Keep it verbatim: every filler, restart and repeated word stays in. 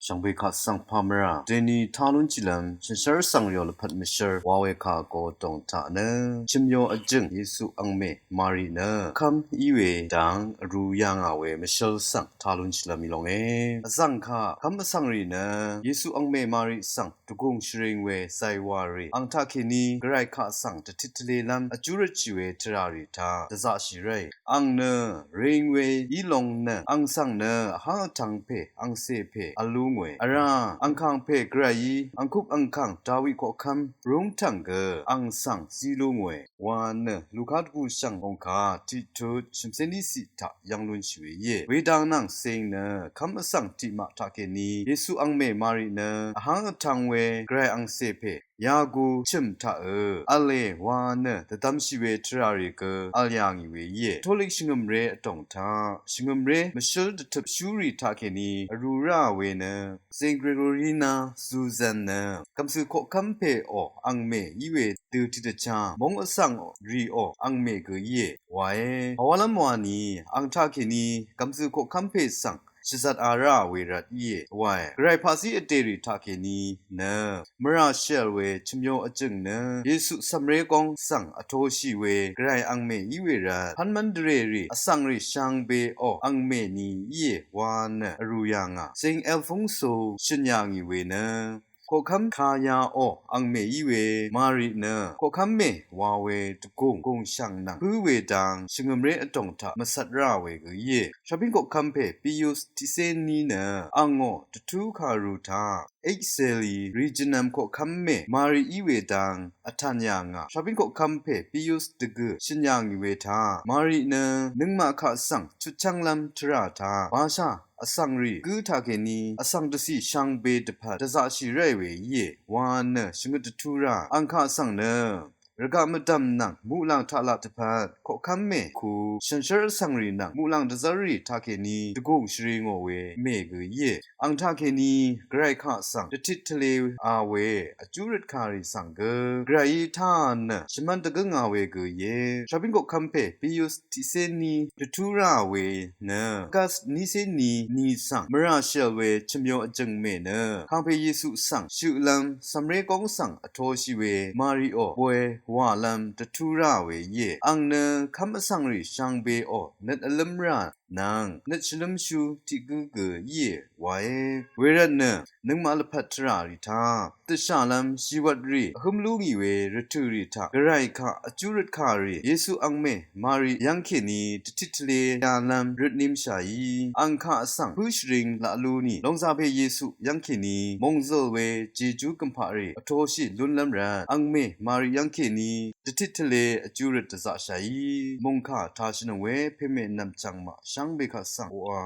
Shvngbe kaq svng pamvra deni talun chilvm shønshvr svng ryo lvpat mvshvr wa we kaq go dong taq nø chømyo vjøng Yesu angme Mari nø kvm í we dang vru yà ngà we mvshvl svng talun chilvm í longe. Vzvng kaq kvm vsvng rì nø Yesu angme Mari svng dvgùng shvring we zay wa rì ang taq kèní gvray kaq svng dvtit tvle lvm vjú rvtshì we tvrà rì taq dvzaqshì rvy ang nø ring we í long nø ang svng nø vháng vtvng pè angcè pè vlu ngòe vrá angkàng pè gvrayí angkup angkàng Dawi koqkvm rúng tvng gø ang svng zí lú ngòe wa nø Luka dvgù shvng ongka tiqtut shø̀mcé ní ciq taq yv́ng lúnshì we íe. Wedang nvng cing nø kv́m vsvng tiqmaq taqkèní Yesu angmè Mari nø vháng vtvng we gvray angcè pè yagu chø̀m taqø v̄le wa nø dvdvmshì we tvrà rì gø v̄l yà ngì we íe. Katolik shvngø̀mré vdòng taq shvngø̀mré mvshǿl dvtøpshúrì taqkèní vrū ráà we nø Saint Gregoryna Susan nø gv̀msø̀ koqkv́m pè ò angmè í we dø tiqdvchá móng vsvng rì ò angmè gø íe wae. Pàwálv́m wani ang taqkèní gv̀msø̀ koqkv́m pè svng shvzat a ráà we rvt íe wae. Gvray paqzí vdèrì taqkèní nø mvrà shv̀l we chø̀myo vjø̀ng nø Yesu cv̀mré góng svng vtoshì we gvray angmè í we rvt pv́nmv́n dvrè rì vsvng rì shvngbe ò angmè ni íe wa nø vrū yà ngà Saint Ildefonso shø̀n yà ngì we nø koqkv́m kaya ò angmè í we Mari nø koqkv́m mè wa we dvgùng gùngshv̀ng nvng pǿ we dang shvngø̀mré vdòng taq mvcvt ráà we gø íe. Shvbín koqkv́m pè Pius tiqcé ní nø angò dvtú kàrù taq Ixeli rì jvnvm koqkv́m mè Mari í we dang vtàn yà ngà. Shvbín koqkv́m pè Pius dvgø̀ shø̀n yà ngì we taq Mari nø nøngmaq kaq svng chutchv́nglv́m tvrà taq basha vsvng rì gǿ taqkèní vsvng dvcì shvngbe dvpvt dvzaqshì ráì we íe wa nø shvngøt dvtú rá ang kaq svng nø rvgaq mvdv̀m nvng muqlàng taq laq dvpvt koqkv́m mè ku shànshér vsvng rì nvng muqlàng dvzv́r rì taqkèní dvgùng shvri ngò we mè gø íe. Ang taqkèní gvray kaq svng dvtit tvle a we vjú røt kàrì svng gø gvrayí taq nø shvmv́n dvgǿ ngà we gø íe. Shvbín koqkv́m pè Pius tiqcé ní dvtú ráà we nø August nícé ní ni svng mvrà shv̀l we chø̀myo vjø̀ng mè nø kàngpè Yesu svng shøqlv́m cv̀mré góng svng vtoshì we Mari ò bòy wàlv́m dvtú ráà we íe. Ang nø kv́m vsvng rì shvngbe ò nøt vlǿm rà nvng nøt shvlǿmshú tiq gǿ gø íe wae. Wervt nø nøngmaq lvpat tvrà rì taq dvshàlv́m shìwvt rì vhǿm lú ngì we rvtø̀ rì taq gvray kaq vjú røt kàrì Yesu angmè Mari yv́ngkèní dvtit tvle yalv́m røt nimshàí ang kaq svng pǿ shvring laq lú nì longzà pè Yesu yv́ngkèní mòngzø̀l we jejú gø̀mpaq rì vtoshì lúnlv́m rvt angmè Mari yv́ngkèní dvtit tvle vjú røt dvzaqshàí mòngkà tashìnøng we pèmè nv̀mchv̀ng maq shvngbe kaq svng oqà